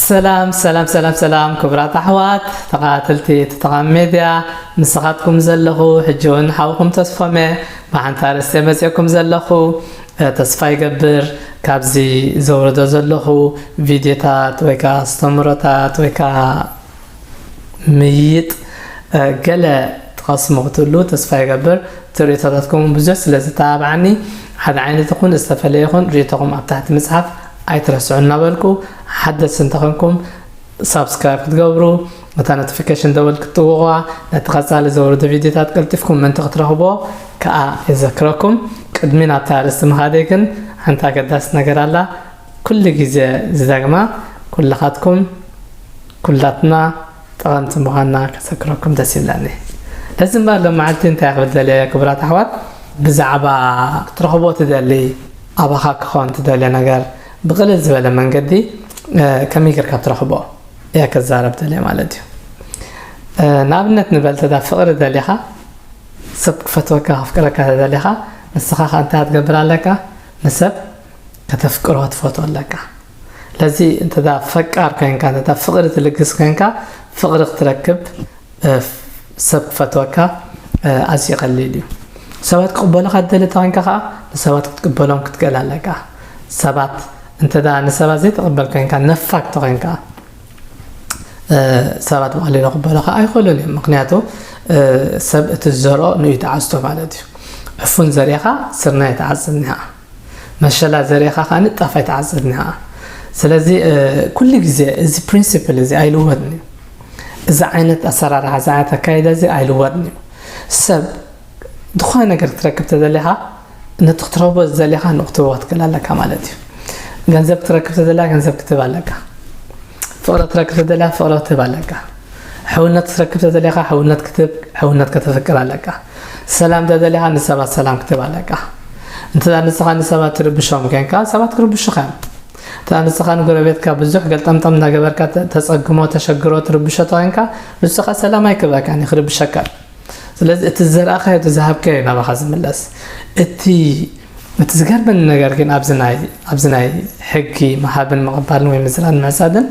ሰላም ሰላም ሰላም ሰላም፣ ክቡራት ኣሕዋት ተኸታተልቲ ተጠቓሚ ሜድያ፣ ንስኻትኩም ዘለኹ ሕጂ እውን ሓውኹም ተስፎመ ብሓንቲ ኣርእስቲ መፅእኩም ዘለኹ። ተስፋ ይገብር ካብዚ ዘውርዶ ዘለኹ ቪድዮታት ወይ ከዓ ኣስተምሮታት ወይ ከዓ ምይጥ ገለ ትቐስሙ ክትህሉ ተስፋ ይገብር። ትርእቶታትኩም ብዙሕ ስለ ዝተባብዓኒ፣ ሓደ ዓይነት ይኹን ዝተፈለየ ይኹን ርእቶኹም ኣብ ታሕቲ ምፅሓፍ ኣይትረስዑ እናበልኩ፣ ሓደስቲ እንተኾንኩም ሳብስክራይብ ክትገብሩ፣ እታ ኖቲፊኬሽን ደወል ክትጥውቑዋ፣ ነቲ ቀፃሊ ዘውርዶ ቪድዮታት ቀልጢፍኩም ምእንቲ ክትረኽቦ ከዓ የዘክረኩም። ቅድሚ ናብቲ ኣርእስቲ ምኻደይ ግን ሓንቲ ኣገዳሲ ነገር ኣላ። ኩሉ ግዜ ዝደግማ፣ ኩልኻትኩም ኩላትና ጠቐምቲ ምዃንና ከዘክረኩም ደስ ይብለኒ። ነዚ እምበኣር ሎም መዓልቲ እንታይ ክብል ደልየ ክቡራት ኣሕዋት፣ ብዛዕባ ክትረኽቦ ትደሊ ኣባኻ ክኸውን ትደልዮ ነገር ብቕልል ዝበለ መንገዲ ከመይ ጌርካ ትረኽቦ እየ ከዛረብ ደልየ ማለት እዩ። ንኣብነት ንበል ተዳ ፍቕሪ ደሊኻ፣ ሰብ ክፈትወካ ክፍቅረካ ተደሊኻ፣ ንስኻ ከ እንታይ ክትገብር ኣለካ? ንሰብ ከተፍቅሮ ክትፈትዎ ኣለካ። ለዚ እንተ ፈቃር ኮይንካ፣ እንተ ፍቕሪ ትልግስ ኮይንካ፣ ፍቕሪ ክትረክብ፣ ሰብ ክፈትወካ ኣዝዩ ቀሊል እዩ። ሰባት ክቕበሉኻ ትደሊ እንተ ኮይንካ ከዓ፣ ንሰባት ክትቅበሎም ክትክእል ኣለካ። ሰባት እንተ ንሰባት ዘይትቕበል ኮይንካ፣ ነፋግ እንተ ኮይንካ፣ ሰባት ብቐሊሉ ክበሉኻ ኣይኽእሉን እዮም። ምክንያቱ ሰብ እቲ ዝዘርኦ ንኡ ትዓፅዶ ማለት እዩ። ዕፉን ዘሪእኻ ስርናይ ትዓፅድ እኒሃ፣ መሸላ ዘሪእኻ ከኣ ጣፍ ኣይትዓፅድ እኒሃ። ስለዚ ኩሉ ግዜ እዚ ፕሪንሲፕል እዚ ኣይልወጥን እዩ። እዚ ዓይነት ኣሰራርሓ፣ እዚ ዓይነት ኣካይዳ እዚ ኣይልወጥን እዩ። ሰብ ዝኾነ ነገር ክትረክብ ተደሊኻ፣ ነቲ ክትረኽቦ ዝደሊኻ ንኡ ክትህቦ ክትክእል ኣለካ ማለት እዩ። ገንዘብ ክትረክብ ተደሊኻ ገንዘብ ክትህብ ኣለካ። ፍቕሪ ክትረክብ ተደሊኻ ፍቕሪ ክትህብ ኣለካ። ሕውነት ክትረክብ ተደሊኻ ሕውነት ክትህብ፣ ሕውነት ከተፍቅር ኣለካ። ሰላም ተደሊኻ ንሰባት ሰላም ክትህብ ኣለካ። እንተ ንስኻ ንሰባት ትርብሾም ኮይንካ ሰባት ክርብሹኻ እዮም። እንተ ንስኻ ንጎረቤትካ ብዙሕ ገልጠምጠም እናገበርካ ተ-፣ ተጸግሞ፣ ተሸግሮ፣ ትርብሾ ተኾይንካ ንሱ ኸኣ ሰላም ኣይክህበካን እዩ፣ ክርብሸካ እዩ። ስለዚ እቲ ዝዘርኣኻዮ፣ እቲ ዝሃብካዮ እዩ ናባኻ ዝምለስ። እቲ፣ እቲ ዝገርመኒ ነገር ግን ኣብዚ ናይ፣ ኣብዚ ናይ ሕጊ ምሃብን ምቕባልን ወይ ምዝራን ምዕጻድን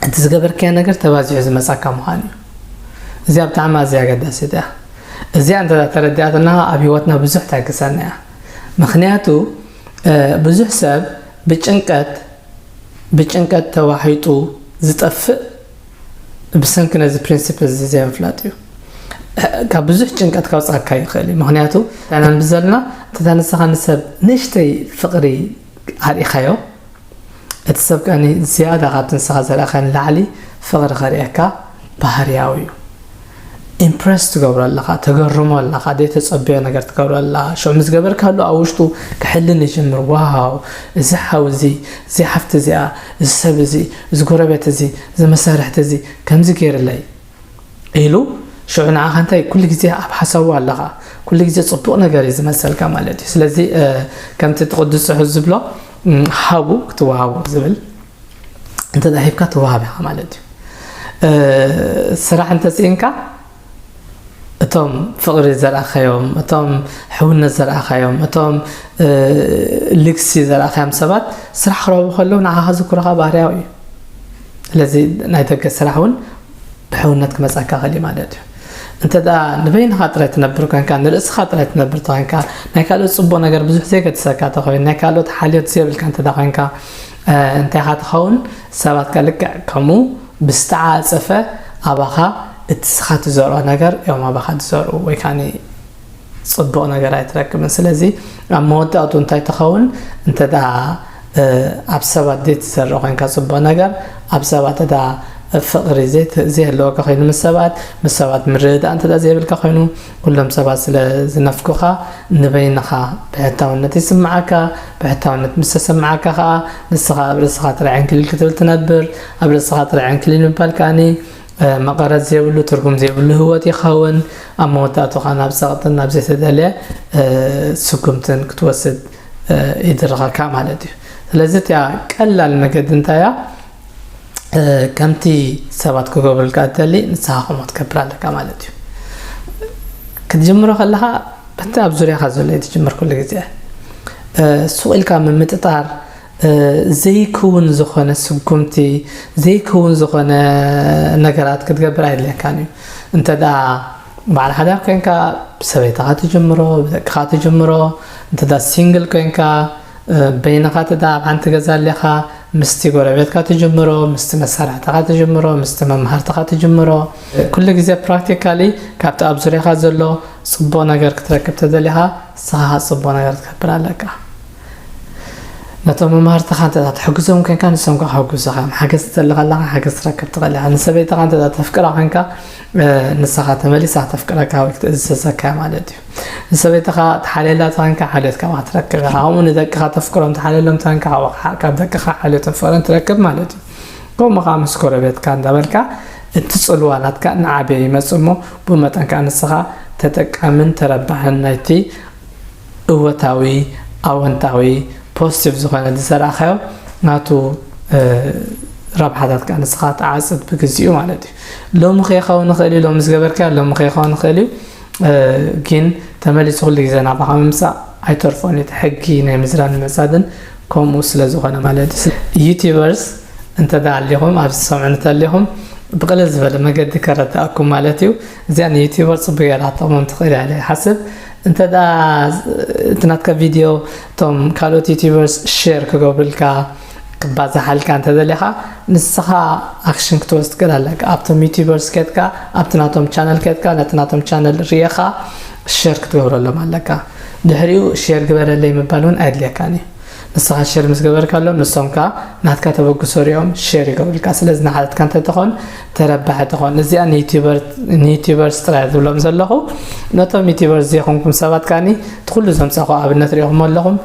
እቲ ዝገበርካዮ ነገር ተባዚሑ ዝመጻካ ምዃኑ እዩ። እዚኣ ብጣዕሚ ኣዝያ ኣገዳሲት እያ። እዚኣ እንተ ተረዲኣትና ኣብ ህይወትና ብዙሕ ትሕግዘና እያ። ምኽንያቱ፣ እ፣ ብዙሕ ሰብ ብጭንቀት፣ ብጭንቀት ተዋሒጡ ዝጠፍእ ብሰንኪ ነዚ ፕሪንሲፕል እዚ ዘይምፍላጥ እዩ። ካብ ብዙሕ ጭንቀት ከውፅኣካ ይኽእል እዩ። ምኽንያቱ፣ እንታይ ነንብብ ዘለና፣ እንተ ንስኻ ንሰብ ንእሽተይ ፍቕሪ ኣርኢኻዮ፣ እቲ ሰብ ከኣ ዝያዳ ካብቲ ንስኻ ዘርኣኻዮ ንላዕሊ ፍቕሪ ከርእየካ ባህርያዊ እዩ። ኢምፕረስ ትገብሮ ኣለኻ፣ ተገርሞ ኣለኻ፣ ዘይተጸበዮ ነገር ትገብሮ ኣለኻ። ሽዑ ምስ ገበርካሉ ኣብ ውሽጡ ክሕልን ይጅምር። ዋው፣ እዚ ሓው እዚ፣ እዚ ሓፍቲ እዚኣ፣ እዚ ሰብ እዚ፣ እዚ ጎረቤት እዚ፣ እዚ መሳርሕቲ እዚ ከምዚ ገይርለይ ኢሉ ሽዑ ንዓኻ እንታይ ኩሉ ግዜ ኣብ ሓሳቡ ኣለኻ። ኩሉ ግዜ ጽቡቕ ነገር እዩ ዝመሰልካ ማለት እዩ። ስለዚ፣ እ፣ ከምቲ እቲ ቅዱስ ጽሑፍ ዝብሎ፣ እም፣ ሃቡ ክትወሃቡ ዝብል እንተ ሂብካ ትወሃብ ኢኻ ማለት እዩ። እ፣ ስራሕ እንተ ስኢንካ እቶም ፍቕሪ ዘርኣኻዮም፣ እቶም ሕውነት ዘርኣኻዮም፣ እቶም፣ እ፣ ልግሲ ዘርኣኻዮም ሰባት ስራሕ ክረኽቡ ከለዉ ንዓኻ ክዝክሩኻ ባህርያዊ እዩ። ስለዚ ናይ ደገ ስራሕ እውን ብሕውነት ክመጻካ ይኽእል እዩ ማለት እዩ። እንተ ደኣ ንበይንኻ ጥራይ ትነብር ኮንካ፣ ንርእስኻ ጥራይ ትነብር ተኾንካ፣ ናይ ካልኦት ጽቡቕ ነገር ብዙሕ ዘይገድሰካ ተኾይኑ፣ ናይ ካልኦት ሓልዮት ዘይብልካ እንተ ደኣ ኮንካ፣ እ፣ እንታይ ኢኻ ትኸውን? ሰባት ከ ልክዕ ከምኡ ብዝተዓጸፈ ኣባኻ እቲ ንስኻ ትዘርኦ ነገር እዮም ኣባኻ ዝዘርኡ፣ ወይ ከኣ ጽቡቕ ነገር ኣይትረክብን። ስለዚ ኣብ መወዳእቱ እንታይ ትኸውን? እንተ ደኣ፣ እ፣ ኣብ ሰባት ዘይትዘርእ ኮይንካ ጽቡቕ ነገር፣ ኣብ ሰባት እዳ ፍቕሪ ዘይት-፣ ዘይህልወካ ኮይኑ ምስ ሰባት፣ ምስ ሰባት ምርድዳእ እንተ ደኣ ዘይብልካ ኮይኑ፣ ኩሎም ሰባት ስለ ዝነፍጉኻ ንበይንኻ ብሕታውነት ይስምዓካ። ብሕታውነት ምስ ተሰምዓካ ኸኣ ንስኻ ኣብ ርእስኻ ጥራይ ዕንክሊል ክትብል ትነብር። ኣብ ርእስኻ ጥራይ ዕንክሊል ምባል ከኣኒ እ፣ መቐረት ዘይብሉ፣ ትርጉም ዘይብሉ ህይወት ይኸውን። ኣብ መወዳእቱ ኸኣ ናብ ጸቕጥን ናብ ዘይተደልየ፣ እ፣ ስጉምትን ክትወስድ፣ እ፣ ይድርኸካ ማለት እዩ። ስለዚ እቲኣ ቀላል መገዲ እንታይ እያ? እ፣ ከምቲ ሰባት ክገብሩልካ እትደሊ ንስኻ ከምኡ ክትገብር ኣለካ ማለት እዩ። ክትጅምሮ ከለኻ በቲ ኣብ ዙርያኻ ዘሎ እዩ ትጅምር ኩሉ ግዜ። እ፣ ሱቕ ኢልካ ምምጥጣር፣ ዘይክውን ዝኾነ ስጉምቲ፣ ዘይክውን ዝኾነ ነገራት ክትገብር ኣይድልየካን እዩ። እንተ ደኣ በዓል ሓዳር ኮይንካ፣ ብሰበይትኻ ትጅምሮ፣ ብደቅኻ ትጅምሮ። እንተ ደኣ ሲንግል ኮይንካ፣ በይንኻ እንተ ደኣ ኣብ ሓንቲ ገዛ ኣለኻ፣ ምስቲ ጎረቤትካ ትጅምሮ፣ ምስቲ መሳርሕትኻ ትጅምሮ፣ ምስቲ መምሃርትኻ ትጅምሮ። ኩሉ ግዜ ፕራክቲካሊ ካብቲ ኣብ ዙርያኻ ዘሎ ጽቡቕ ነገር ክትረክብ ተደሊኻ፣ ንስኻ ጽቡቕ ነገር ክትገብር ኣለካ። ነቶም መማህርትኻ እንተ ትሕግዞም ኮይንካ፣ ንሶም ከዓ ክሕግዙኻ እዮም። ሓገዝ ትደሊ ከለኻ ሓገዝ ትረክብ ትኽእል ኢኻ። ንሰበይትኻ እንተ ተፍቅራ ኮይንካ፣ ንስኻ ተመሊሳ ከተፍቅረካ ወይ ክትእዘዘካ እያ ማለት እዩ። ንሰበይትኻ ትሓልየላ ተኾይንካ፣ ሓልዮት ካብኣ ትረክብ ኢኻ። ከምኡ ንደቅኻ ተፍቅሮም፣ ትሓልየሎም ተኾይንካ፣ ካብኣ ከዓ ካብ ደቅኻ ሓልዮትን ፍቕርን ትረክብ ማለት እዩ። ከምኡ ከዓ ምስ ጎረቤትካ እንዳበልካ፣ እቲ ጽልዋ ናትካ እናዓበየ ይመጽእ እሞ፣ ብኡ መጠን ከዓ ንስኻ ተጠቃምን ተረባሕን ናይቲ እወታዊ፣ ኣወንታዊ፣ ፖዚቲቭ ዝኾነ ዝዘራእኻዮ ናቱ ረብሓታት ከዓ ንስኻ ትዓጽድ ብግዚኡ ማለት እዩ። ሎሚ ከይኸውን ይኽእል እዩ፣ ሎሚ ዝገበርካዮ ሎሚ ከይኸውን ይኽእል እዩ። ግን ተመሊሱ ኩሉ ግዜ ናባኻ ምምፃእ ኣይተርፎን እዩ። እቲ ሕጊ ናይ ምዝራብን ምዕፃድን ከምኡ ስለ ዝኾነ ማለት እዩ። ዩቲዩበርስ እንተ ደኣ ኣሊኹም፣ ኣብዚ ትሰምዑኒ እንተሊኹም፣ ብቕልል ዝበለ መገዲ ከረድኣኩም ማለት እዩ። እዚኣ ንዩቲዩበር ጽቡቅ ጌራ ትጠቕሞም ትኽእል እያ ኢለ ይሓስብ። እንተ ደኣ እቲ ናትካ ቪድዮ እቶም ካልኦት ዩቲዩበርስ ሼር ክገብሩልካ፣ ክባዛሓልካ እንተ ደሊኻ፣ ንስኻ ኣክሽን ክትወስድ ትኽእል ኣለካ። ኣብቶም ዩቲዩበርስ ኬድካ፣ ኣብቲ ናቶም ቻነል ኬድካ፣ ነቲ ናቶም ቻነል ርኢኻ ሼር ክትገብረሎም ኣለካ። ድሕሪኡ ሼር ግበረለይ ምባል እውን ኣየድልየካን እዩ። ንስኻ ሼር ምስ ገበርካሎም፣ ንሶም ከኣ ናትካ ተበግሶ ሪኦም ሼር ይገብሩልካ። ስለዚ ንሓትካ እንተ ትኾን ተረባሒ ትኾን። እዚኣ ንዩቲዩበር-፣ ንዩቲዩበርስ ጥራይ ዝብሎም ዘለኹ። ነቶም ዩቲዩበርስ ዘይኮንኩም ሰባት ከኣኒ፣ እቲ ኩሉ ዘምጻኹ ኣብነት ሪኢኹም ኣለኹም።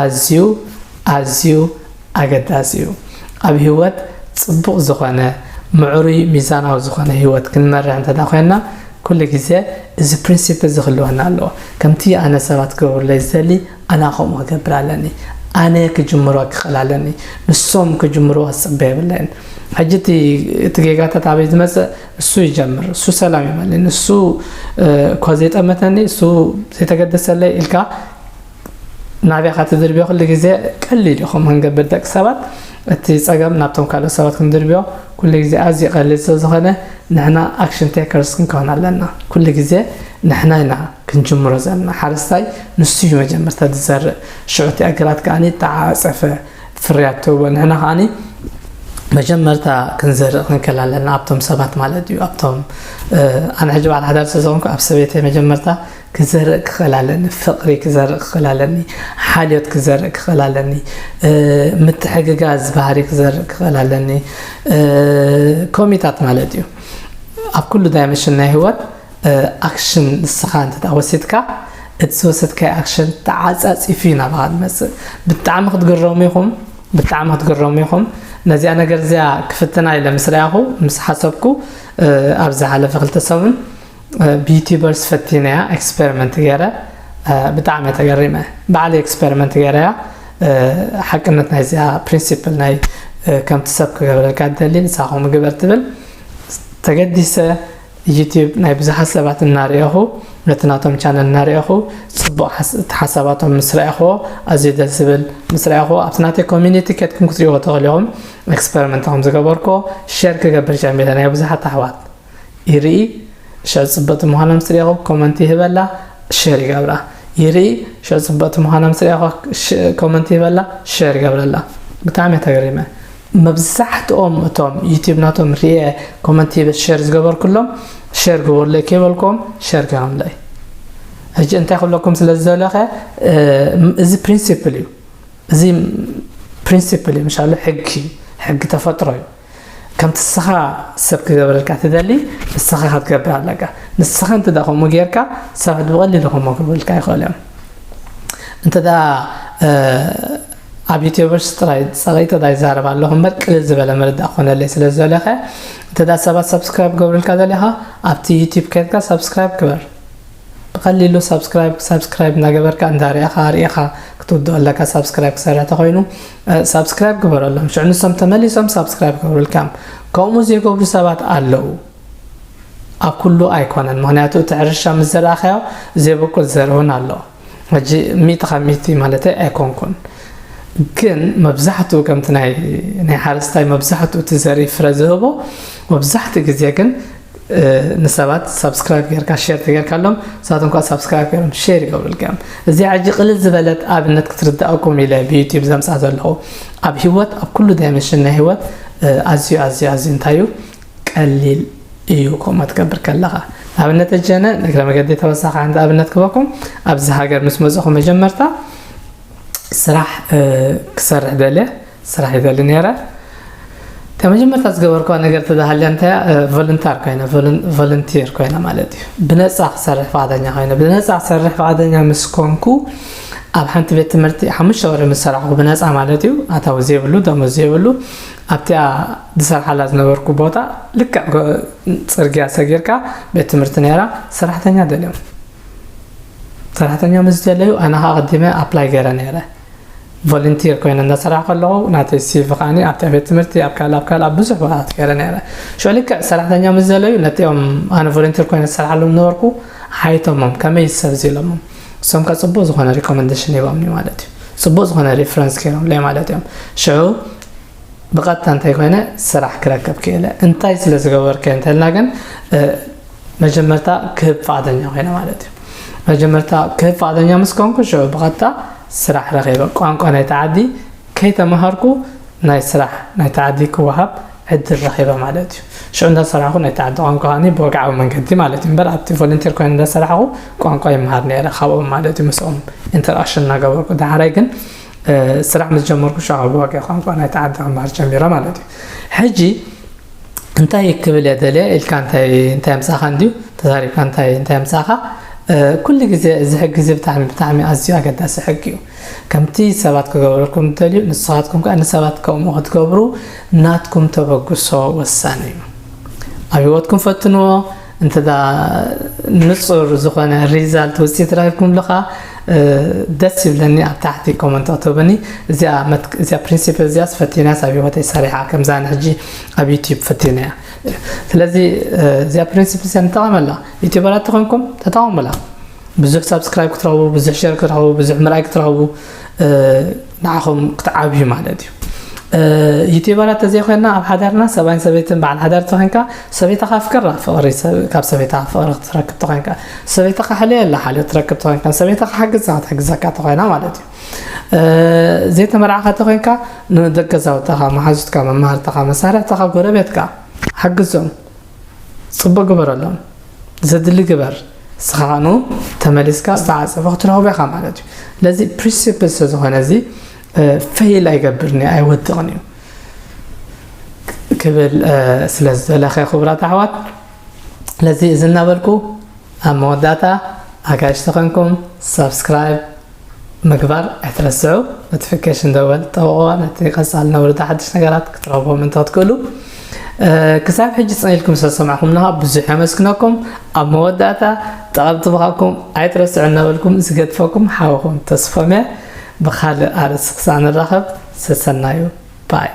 ኣዝዩ፣ ኣዝዩ ኣገዳሲ እዩ። ኣብ ህይወት ጽቡቕ ዝኾነ፣ ምዕሩይ፣ ሚዛናዊ ዝኾነ ህይወት ክንመርሕ እንተ ደኣ ኮይንና፣ ኩሉ ግዜ እዚ ፕሪንሲፕል እዚ ክህልወና ኣለዎ። ከምቲ ኣነ ሰባት ክገብሩለይ ዝደሊ፣ ኣነ ከምኡ ክገብር ኣለኒ። ኣነ ክጅምሮ ክኽእል ኣለኒ። ንሶም ክጅምርዎ ክጽበ የብለይን። ሕጂ እቲ፣ እቲ ጌጋታት ኣበይ ዝመጽእ? እሱ ይጀምር። እሱ ሰላም ይመልኒ። እሱ፣ እ፣ እኳ ዘይጠመተኒ፣ እሱ ዘይተገደሰለይ ኢልካ ናብያኻ ትድርብዮ ኩሉ ግዜ ቀሊል እዩ። ከምኡ ክንገብር ደቂ ሰባት፣ እቲ ጸገም ናብቶም ካልኦት ሰባት ክንድርብዮ ኩሉ ግዜ ኣዝዩ ቀሊል ስለ ዝኾነ፣ ንሕና ኣክሽን ቴከርስ ክንከውን ኣለና። ኩሉ ግዜ ንሕና ኢና ክንጅምሮ ዘለና። ሓረስታይ ንሱ እዩ መጀመርታ ዝዘርእ። ሽዑ እቲ ኣገራት ከኣ ተዓጸፈ ፍርያት ትህቦ። ንሕና ከኣ መጀመርታ ክንዘርእ ክንክእል ኣለና ኣብቶም ሰባት ማለት እዩ። ኣብቶም፣ እ፣ ኣነ ሕጂ በዓል ሓዳር ስለ ዝኾንኩ ኣብ ሰበይተይ መጀመርታ ክዘርእ ክኽእል ኣለኒ፣ ፍቕሪ ክዘርእ ክኽእል ኣለኒ፣ ሓልዮት ክዘርእ ክኽእል ኣለኒ፣ እ፣ ምትሕግጋዝ ባህሪ ክዘርእ ክኽእል ኣለኒ፣ እ፣ ኮሚታት ማለት እዩ። ኣብ ኩሉ ዳይመንሽን ናይ ህይወት፣ እ፣ ኣክሽን ንስኻ እንተ ደኣ ወሲድካ፣ እቲ ዝወሰድካዮ ኣክሽን ተዓጻጺፉ እዩ ናባኻ ዝመጽእ። ብጣዕሚ ክትግረሙ ኢኹም፣ ብጣዕሚ ክትግረሙ ኢኹም። ነዚኣ ነገር እዚኣ ክፍትና ኢለ ምስ ረኣኹ፣ ምስ ሓሰብኩ፣ እ፣ ኣብ ዝሓለፈ ክልተ ሰሙን፣ እ፣ ብዩቲዩበርስ ፈቲነያ፣ ኤክስፐሪመንት ገይረ፣ እ፣ ብጣዕሚ እየ ተገሪመ። ባዕለይ ኤክስፐሪመንት ገይረያ፣ እ፣ ሓቅነት ናይዚኣ ፕሪንሲፕል ናይ፣ እ፣ ከምቲ ሰብ ክገብረልካ ትደሊ፣ ንስኻ ከምኡ ግበር ትብል ተገዲሰ፣ ዩቲዩብ ናይ ብዙሓት ሰባት እናርኣኹ፣ ነቲ ናቶም ቻነል እናርኣኹ፣ ጽቡቕ ሓስ-፣ እቲ ሓሳባቶም ምስ ረኣኹዎ፣ ኣዝዩ ደስ ዝብል ምስ ረኣኹዎ፣ ኣብቲ ናተይ ኮሚኒቲ ኬድኩም ክትሪእዎ ትኽእሉ ኢኹም። ኤክስፐሪመንት ከም ዝገበርኩዎ ሼር ክገብር ጀሚረ ናይ ብዙሓት ኣሕዋት ይርኢ፣ ሽዑ ጽብቕቲ ምዃና ምስ ረኣኹ ኮመንት ይህበላ፣ ሼር ይገብራ። ይርኢ፣ ሽዑ ጽብቕቲ ምዃና ምስ ረኣኹ ሽ-፣ ኮመንት ይህበላ፣ ሼር ይገብረላ። ብጣዕሚ እየ ተገሪመ። መብዛሕትኦም እቶም ዩቲዩብ ናቶም ርኤ ኮመንት ሂበ ሼር ዝገበርኩሎም፣ ሼር ግበሩለይ ከይበልኩዎም ሼር ገይሮምለይ። ሕጂ እንታይ ክብለኩም ስለ ዝደለኸ፣ እ፣ እዚ ፕሪንሲፕል እዩ። እዚ ፕሪንሲፕል እዩ፣ ምሻሉ ሕጊ፣ ሕጊ ተፈጥሮ እዩ። ከምቲ ንስኻ ሰብ ክገብረልካ ትደሊ፣ ንስኻ ክትገብር ኣለካ። ንስኻ እንተ ደኣ ከምኡ ጌርካ፣ ሰባት ብቐሊሉ ከምኡ ክገብሩልካ ይኽእሉ እዮም። እንተ ደኣ፣ እ፣ ኣብ ዩቲዩበርስ ጥራይ ጸቒጠ ዳይ ዛረብ ኣለኹ እምበር፣ ቅልል ዝበለ መረዳእ ክኾነለይ ስለ ዝደለኸ፣ እንተ ደኣ ሰባት ሳብስክራይብ ክገብሩልካ ደሊኻ፣ ኣብቲ ዩቲዩብ ከድካ ሳብስክራይብ ግበር። ብቐሊሉ ሳብስክራይብ፣ ሳብስክራይብ እናገበርካ፣ እንዳርኣኻ፣ ርኢኻ ክትውድኦ ኣለካ። ሳብስክራይብ ክሰርሕ ተኾይኑ፣ እ፣ ሳብስክራይብ ግበረሎም። ሽዑ ንሶም ተመሊሶም ሳብስክራይብ ክገብሩልካ እዮም። ከምኡ ዘይገብሩ ሰባት ኣለዉ። ኣብ ኩሉ ኣይኮነን። ምኽንያቱ፣ እቲ ሕርሻ ምስ ዘርኣኻዮ፣ ዘይበቁል ዘርኢ እውን ኣሎ። ሕጂ፣ ሚእቲ ካብ ሚእቲ ማለተይ ኣይኮንኩን። ግን መብዛሕትኡ ከምቲ ናይ ናይ ሓረስታይ መብዛሕትኡ እቲ ዘርኢ ፍረ ዝህቦ መብዛሕትኡ ግዜ ግን ንሰባት ሳብስክራይብ ጌርካ ሼር ተጌርካሎም ንሳቶም ከዓ ሳብስክራይብ ገይሮም ሼር ይገብሩልካ እዮም። እዚኣ ሕጂ ቅልል ዝበለት ኣብነት ክትርዳእኩም ኢለ ብዩቲዩብ ዘምፃ ዘለኹ። ኣብ ህይወት ኣብ ኩሉ ዳይመንሽን ናይ ህይወት ኣዝዩ ኣዝዩ ኣዝዩ እንታይ እዩ ቀሊል እዩ። ከምኡ ትገብር ከለኻ ንኣብነት እጀነ ንእግረ መገዲ ተወሳኺ ሓንቲ ኣብነት ክበኩም ኣብዚ ሃገር ምስ መፅኹ መጀመርታ ስራሕ ክሰርሕ ደልየ ስራሕ ይደሊ ነይረ። እታ መጀመርታ ዝገበርኳ ነገር ተዳሃልያ እንታይ ቮለንታር ኮይነ ቮለንቲር ኮይነ ማለት እዩ። ብነፃ ክሰርሕ ፍቓደኛ ኮይነ ብነፃ ክሰርሕ ፍቓደኛ ምስ ኮንኩ ኣብ ሓንቲ ቤት ትምህርቲ ሓሙሽተ ወርሒ ምስ ሰራሕኩ ብነፃ ማለት እዩ። ኣታዊ ዘይብሉ ደሞዝ ዘይብሉ ኣብቲኣ ዝሰርሓላ ዝነበርኩ ቦታ ልክዕ ጎ- ፅርግያ ሰጊርካ ቤት ትምህርቲ ነይራ። ሰራሕተኛ ደልዮም ሰራሕተኛ ምስ ደለዩ ኣነ ከዓ ቀዲመ ኣፕላይ ገይረ ነይረ። ቮለንቲር ኮይነ እናሰራሕ ከለኹ ናተይ ሲቪ ከዓኒ ኣብቲ ቤት ትምህርቲ ኣብ ካልእ ኣብ ካልእ ኣብ ብዙሕ ቦታታት ገይረ ነይረ። ሽዑ ልክዕ ሰራሕተኛ ምስ ዘለዩ ነቲኦም ኣነ ቮለንቲር ኮይነ ዝሰርሓሎም ነበርኩ ሓይቶሞም ከመይ ሰብ ዚሎሞም እሶም ከ ፅቡቅ ዝኾነ ሪኮመንዴሽን ሂቦምኒ ማለት እዩ። ፅቡቅ ዝኾነ ሪፍረንስ ገይሮምለይ ማለት እዮም። ሽዑ ብቐጥታ እንታይ ኮይነ ስራሕ ክረክብ ክእለ እንታይ ስለ ዝገበርከ እንተልና ግን መጀመርታ ክህብ ፍቓደኛ ኮይነ ማለት እዩ። መጀመርታ ክህብ ፍቓደኛ ምስ ኮንኩ ሽዑ ብቐጥታ ስራሕ ረኺበ። ቋንቋ ናይቲ ዓዲ ከይተማሃርኩ ናይ ስራሕ ናይቲ ዓዲ ክወሃብ ዕድል ረኺበ ማለት እዩ። ሽዑ እንዳሰራሕኩ ናይቲ ዓዲ ቋንቋ ከዓኒ ብወግዓዊ መንገዲ ማለት እዩ። እምበር ኣብቲ ቮለንቲር ኮይነ እንዳሰራሕኩ ቋንቋ ይመሃር ነይረ ካብኦም ማለት እዩ። ምስኦም ኢንተርኣክሽን እናገበርኩ ዳሕራይ ግን ስራሕ ምስ ጀመርኩ ሽዑ ብወግዒ ቋንቋ ናይቲ ዓዲ ክመሃር ጀሚረ ማለት እዩ። ሕጂ እንታይ ክብል እየ ደልየ ኢልካ እንታይ እንታይ ኣምፃእካ እንድዩ ተዛሪብካ እንታይ እንታይ ኣምፃእካ። ኩሉ ግዜ እዚ ሕጊ እዚ ብጣዕሚ ብጣዕሚ ኣዝዩ ኣገዳሲ ሕጊ እዩ። ከምቲ ሰባት ክገብረልኩም እደልዩ ንስኻትኩም ከዓ ንሰባት ከምኡ ክትገብሩ ናትኩም ተበግሶ ወሳኒ እዩ። ኣብ ህይወትኩም ፈትንዎ እንተ ንፁር ዝኾነ ሪዛልት ውፅኢት ረኺብኩም ኣለኻ ደስ ይብለኒ ኣብ ታሕቲ ኮመንት ኣተውበኒ። እዚኣ ፕሪንሲፕል እዚኣ ፈቲናያ ኣብ ህይወተይ ሰሪሓ ከምዛ ንሕጂ ኣብ ዩቲዩብ ፈቲናያ። ስለዚ እዚኣ ፕሪንሲፕል እዚኣ ንጠቐመላ። ዩቲዩበራት ተኾንኩም ተጠቐሙላ። ብዙሕ ሳብስክራይብ ክትረኽቡ ብዙሕ ሸር ክትረኽቡ ብዙሕ ምርኣይ ክትረኽቡ ንዓኹም ክትዓብዩ ማለት እዩ። ዩቲዩበራት ተዘይኮይንና ኣብ ሓዳርና ሰብኣይን ሰበይትን በዓል ሓዳር ተኾይንካ ሰበይትኻ ኣፍቅራ ፍቕሪ ካብ ሰበይትኻ ፍቕሪ ክትረክብ ተኾይንካ ሰበይትኻ ሕልየላ ሓልዮት ትረክብ ተኾይንካ ሰበይትኻ ሓግዛ ክትሕግዘካ ተኾይና ማለት እዩ። ዘይተመርዓኻ ተኾይንካ ንደቂ ገዛውትኻ መሓዙትካ መማህርትኻ መሳርሕትኻ ጎረቤትካ ሓግዞም። ፅቡቅ ግበረሎም። ዘድሊ ግበር። ንስኻ ከኣ ተመሊስካ ዝተዓፀፈ ክትረኽቦ ኢኻ ማለት እዩ። ስለዚ ፕሪንሲፕል ስለዝኾነ እዚ ፌይል ኣይገብርን እዩ ኣይወድቕን እዩ ክብል ስለ ዝደለኸ ክቡራት ኣሕዋት ስለዚ እዚ እናበልኩ ኣብ መወዳእታ ኣጋይሽ ተኾንኩም ሳብስክራይብ ምግባር ኣይትረስዑ። ኖቲፊኬሽን ደወል ጠውቕዋ ነቲ ቀፃሊ ነውርዳ ሓድሽ ነገራት ክትረኽቦም እንተ ክትክእሉ። ክሳብ ሕጂ ፅን ኢልኩም ስለዝሰማዕኹምና ብዙሕ የመስግነኩም። ኣብ መወዳእታ ጠቐምቲ ምዃንኩም ኣይትረስዑ እናበልኩም ዝገድፈኩም ሓውኹም ተስፎም እየ። ብኻልእ ኣርእስቲ ክሳዕ ንራኸብ ሰሰናዩ ባይ።